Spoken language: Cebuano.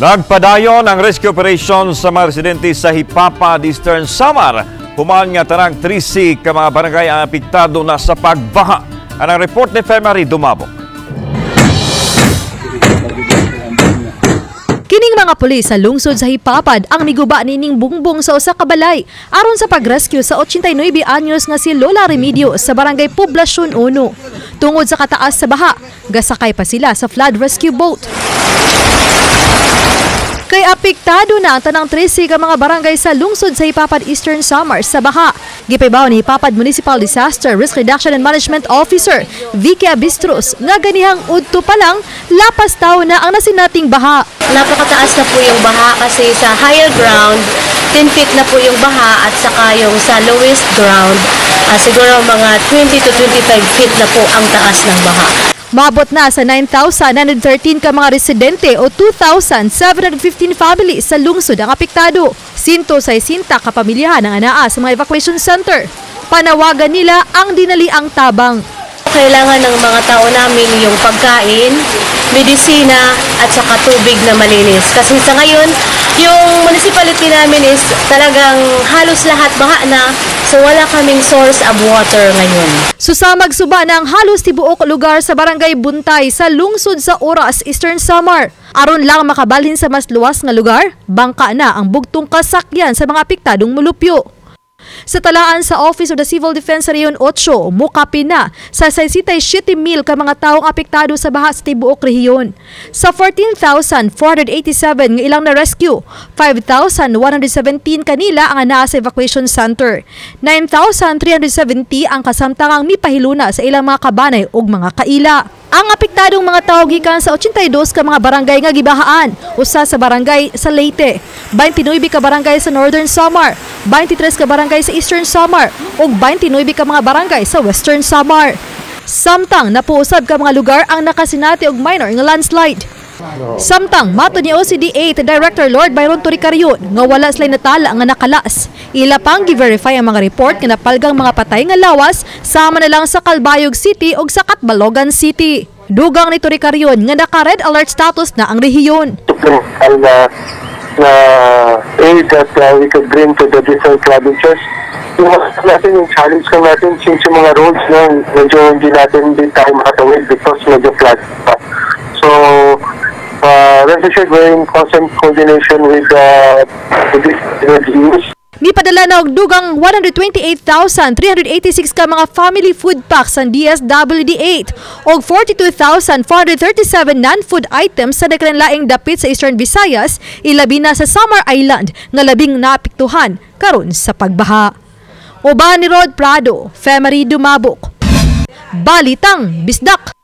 Nagpadayon ang rescue operation sa mga residente sa Jipapad, Eastern Samar. Human nga tanang 13 ka mga barangay ang apektado na sa pagbaha. Ang report ni Femary Dumabok. Kining mga pulis sa lungsod sa Jipapad ang miguba nining bungbong sa usa ka balay aron sa pag-rescue sa 89 anyos nga si Lola Remedio sa barangay Poblacion 1. Tungod sa kataas sa baha, gasakay pa sila sa flood rescue boat. Kay apektado na ang tanang 13 ka mga barangay sa lungsod sa Jipapad, Eastern Samar sa baha. Gipahibaw ni Jipapad Municipal Disaster Risk Reduction and Management Officer Vicky Abistros nga ganihang udto pa lang lapas tawo na ang nasinating baha. Napakataas na po yung baha kasi sa higher ground, 10 feet na po yung baha at saka yung sa lowest ground, siguro mga 20 to 25 feet na po ang taas ng baha. Maabot na sa 9,913 ka mga residente o 2,715 families sa lungsod ang apektado. 160 ka pamilyahan ang anaa sa mga evacuation center. Panawagan nila ang dinaliang tabang. Kailangan ng mga tao namin yung pagkain, medisina at saka tubig na malinis. Kasi sa ngayon, yung municipality namin is talagang halos lahat baha na, so wala kaming source of water ngayon. Susamag suba na ang halos tibuok lugar sa barangay Buntay sa lungsod sa Oras, Eastern Samar. Aron lang makabalhin sa mas luwas nga lugar, bangka na ang bugtong kasakyan sa mga apektadong mulupyo. Sa talaan sa Office of the Civil Defense sa Region 8, mukapi na sa 67,000 ka mga taong apektado sa baha sa tibuok rehiyon. Sa 14,487 nga ilang na-rescue, 5,117 kanila ang anaa sa evacuation center. 9,370 ang kasamtangang mipahiluna sa ilang mga kabanay ug mga kaila. Ang apektadong mga tao gikan sa 82 ka mga barangay nga gibahaan, usa sa barangay sa Leyte, 29 ka barangay sa Northern Samar, 23 ka barangay sa Eastern Samar ug 29 ka mga barangay sa Western Samar. Samtang napuusab ka mga lugar ang nakasinati og minor nga landslide. Samtang mato ni OCD 8 Director Lord Byron Toricario nga wala sila natala nga nakalas. Ila pang gi-verify ang mga report nga napalgang mga patay nga lawas sama na lang sa Calbayog City ug sa Catbalogan City. Dugang ni Toricario nga naka-red alert status na ang rehiyon. Supplemental na aid that we could bring to the different provinces. Yung natin, yung challenge lang natin since yung mga roads na medyo hindi tayo makatawid because medyo flood pa. So, rest assured we're in constant coordination with the LGUs. Mipadala na og dugang 128,386 ka mga family food packs ang DSWD 8 og 42,437 non-food items sa nagkalainlaing dapit sa Eastern Visayas, ilabi na sa Samar Island nga labing naapektuhan karon sa pagbaha. Uban ni Rod Prado, Femery Dumabok. Balitang Bisdak.